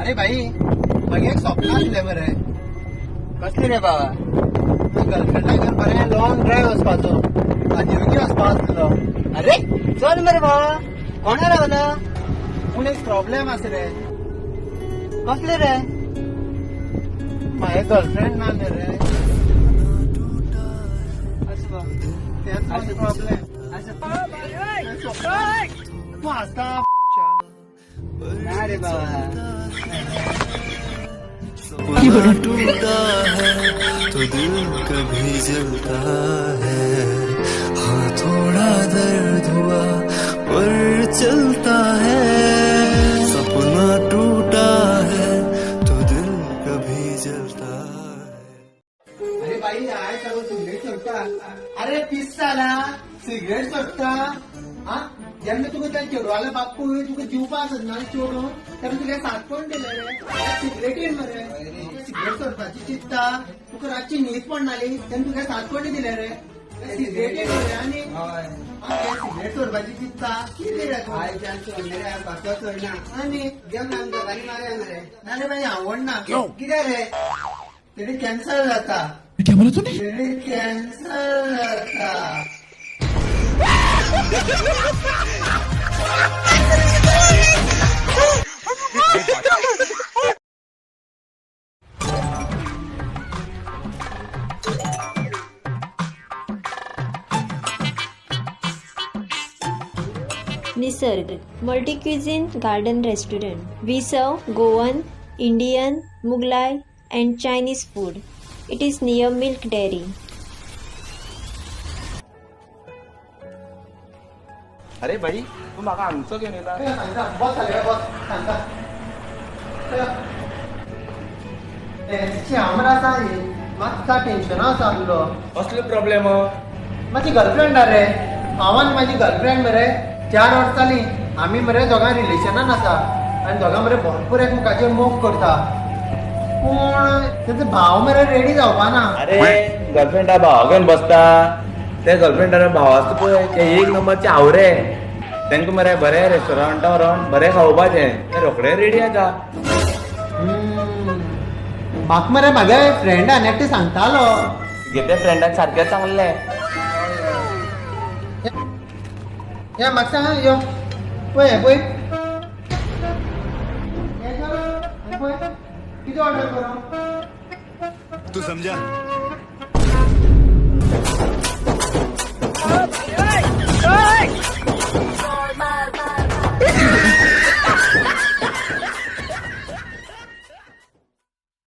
अरे भाई मागे एक स्वप्न आसलें मरे. कसले रे बाबा? गर्लफ्रेंडा घेवन बरें लॉंग ड्रायव्ह वचपाचो, आदियोगी वचपा आसलो. अरे चल मरे बाबा, कोणा रावला? पूण एक प्रॉब्लेम आसा रे. कसले रे? म्हागे गर्लफ्रेंड ना रे. असं तेच प्रॉब्लेम. असं तूं हांसता. ना रे बाबा. सपना टूटा है तो दिल कभी जलता है. हाँ थोड़ा दर्द हुआ पर चलता है. सपना टूटा है तो दिल कभी जलता है. अरे बाई I सगळं सिगरेट सोडटा. अरे पीस जाला सिगरेट सोडटा. हा जेन्ना तुका त्या चेडवालो बापूय तुका दिवपा सोदना चेडून, तेन्ना तुका साथ कोण दिले रे? सिगरेटीन मरे सिगरेट सोडपाची चिंता, तुका रातची न्हीद पडनाली तेन्ना तुका साथ कोण दिले रे? सिगरेटीन मरे. आनी सिगरेट सोडपाची चिंता कितें रे तूं? आयच्यान सोडले रे, कसो सोडना. आनी घेवन आमी दोगांनी मारया मरे. नाले बाई आवडना. कितें रे? तेणी कॅन्सर जाता. तेणी कॅन्सर जाता. Nisarg Multi Cuisine Garden Restaurant. We serve Goan, Indian, Mughlai and Chinese food. It is near Milk Dairy. अरे भाई तू म्हाका हांगचो घेवन येयला. सांगता बस जालें, बस सांगता. हांव आसा मातसा टेन्शना आसा आसलो. कसलो प्रॉब्लेम? म्हाजी गर्लफ्रेंड रे. हांव आनी म्हाजी गर्लफ्रेंड मरे 4 वर्सां जालीं आमी मरे दोगां रिलेशनान आसा आनी दोगां मरे भरपूर एकमेकाचेर मोग करता. पूण तेजो भाव मरे रेडी जावपाना. अरे गर्लफ्रेंडा भावा घेवन बसता. ते गर्लफ्रेंडा भाव आसता पळय ते एक नंबरचे आवरे. तांकां मरे बरें रेस्टोरंटा व्हरोन बरें खावोवपाचें, ते रोखडे रेडी जाता. म्हाका मरे म्हागे फ्रेंडान एकटें सांगतालो. तुगे फ्रेंडान सारकें सांगलें. हे म्हाका सांग यो पळय पळय पळय कितें ऑर्डर करूं? तू समझा?